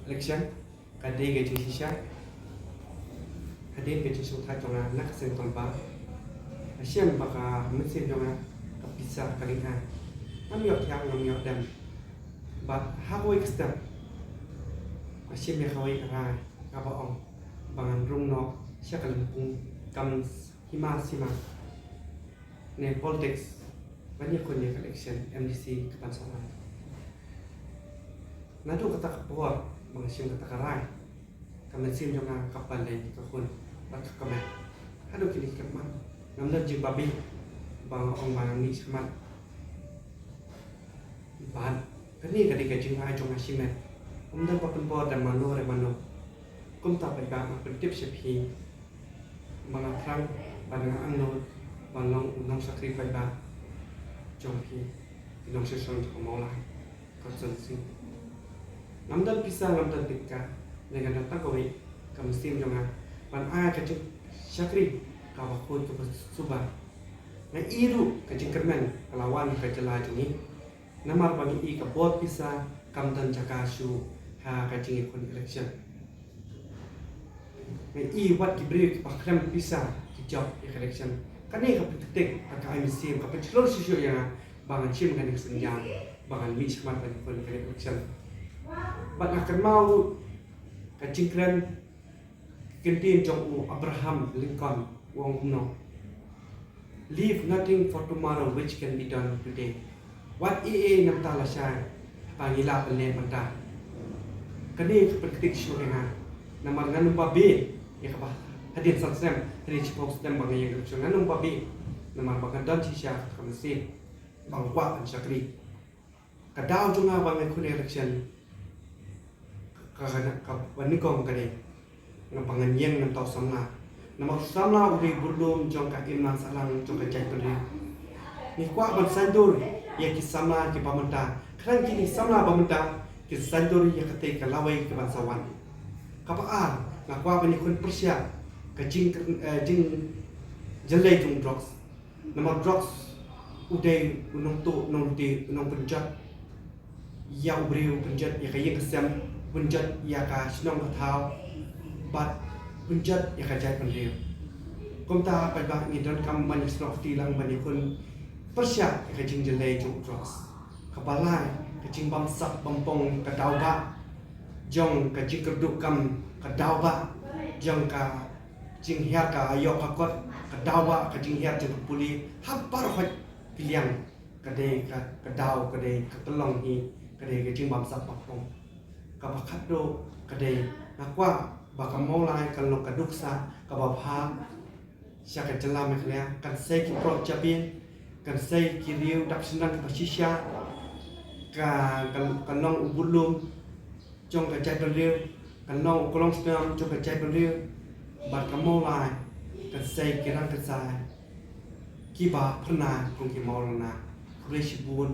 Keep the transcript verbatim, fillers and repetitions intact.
Election ka dei ka jingshisha. Hadien ka jingshongthait jong nga na ka seng tong ba, nga shem ba ka mynsiem jong nga ka pisa ka ring ha. Ngam ïoh thiah ngam ïoh dem. Bad ha kawei ka step nga shem ïa kawei ka rai kaba ong ba ngan rung noh sha ka lympung kam hima sima ne politics ban ïakhun ïa ka election M D C kaban sa wan. Naduh kata ka por ba nga shem kata ka rai, ka mynsiem jong nga ka pynlong ka khun bad ka kmen. Haduh kine ki kyrpang ngam don jingbabe ba nga ong ba ngan mih shakhmat. Bad kane ka dei ka jingai jong nga shimet. Ym don ba pynbor da mano re mano. Kumta paidbah, nga pyntip sha phi ba nga thrang bad nga angnud ban long u nongshakri paidbah jong phi, ki nongshakri jong ka Mawlai constituency. Ngam don pisa, ngam don tyngka, ne nga don tang kawei ka mynsiem jong nga ban ai ka jingshakri kaba khuid kaba suba. Nga i ruh ka jingkyrmen ka la wan ka jylla jong ngi. Namar ba ngi i ka bor pisa kam don jaka shuh ha ka jingïakhun election. Ngi i wat ki briew kiba khlem pisa ki jop ïa ka election. Kane ka pynthikthik ka ai mynsiem, ka pynshlur shuh shuh ïa nga ba ngan shim kane ka synjam ba ngan mih shakhmat ban ïakhun ïa ka election. Bad nga kynmaw ruh ka jingkren, ka ktien jong u Abraham Lincoln u ong kumno: "Leave nothing for tomorrow which can be done today." Wat ei ei na mynta lashai ba ngi lah ban leh mynta. Kane ka pynthikthik shuh ïa nga. Namar ngan ym babe ïa kaba hadien san snem, hadien shiphew snem ba nga ïeng election, ngan ym babe. Namar ba nga don shisha ka mynsiem ba nga kwah ban shakri. Ka daw jong nga ba nga ïakhun election ka, ka, ka, kaba nyngkong ka dei nga ba ngan ïeng na bynta u samla. Namar u samla u dei u budlum jong ka imlang sahlang jong ka jaitbynriew. Ngi kwah ban saiñdur ïa ki samla kiba mynta, khnang kine ki samla ba mynta kin saiñdur ïa katei ka lawei kaban sa wan. Kaba ar, nga kwah ban ïakhun pyrshah ka jing, eh, jingjyllei jong drugs. Namar drugs u dei u nongtuh nonglute, u nongpynjot ïa u briew, u pynjot ïa ka ïing ka sem, u pynjot ïa ka shnong ka thaw, bad u pynjot ïa ka jaitbynriew. Kumta paidbah, ngi donkam ban ïasnoh kti lang ban ïakhun pyrshah ïa ka jingjyllei jong u drugs. Kaba lai, ka jingbamsap bampong, ka daw ba jong ka jingkyrduh kam, ka daw ba jong ka jinghiar ka ïoh ka kot, ka daw ba ka jinghiar jong ka pule, ha baroh ki liang ka dei ka, ka daw, ka dei ka tyllong hi, ka dei ka jingbamsap bampong. Kaba khatduh ka dei nga kwah ba ka Mawlai kan long ka duksa kaba bha sha ka jylla Meghalaya, kan sei ki prok jabieng, kan sei ki riew dap shynrang kiba shisha, ka, ka, kan long u budlum jong ka jaitbynriew, kan long u klong snem jong ka jaitbynriew, bad ka Mawlai kan sei ki rangkyrsai kiba phyrnai kum ki Mawlana. Khublei shibun.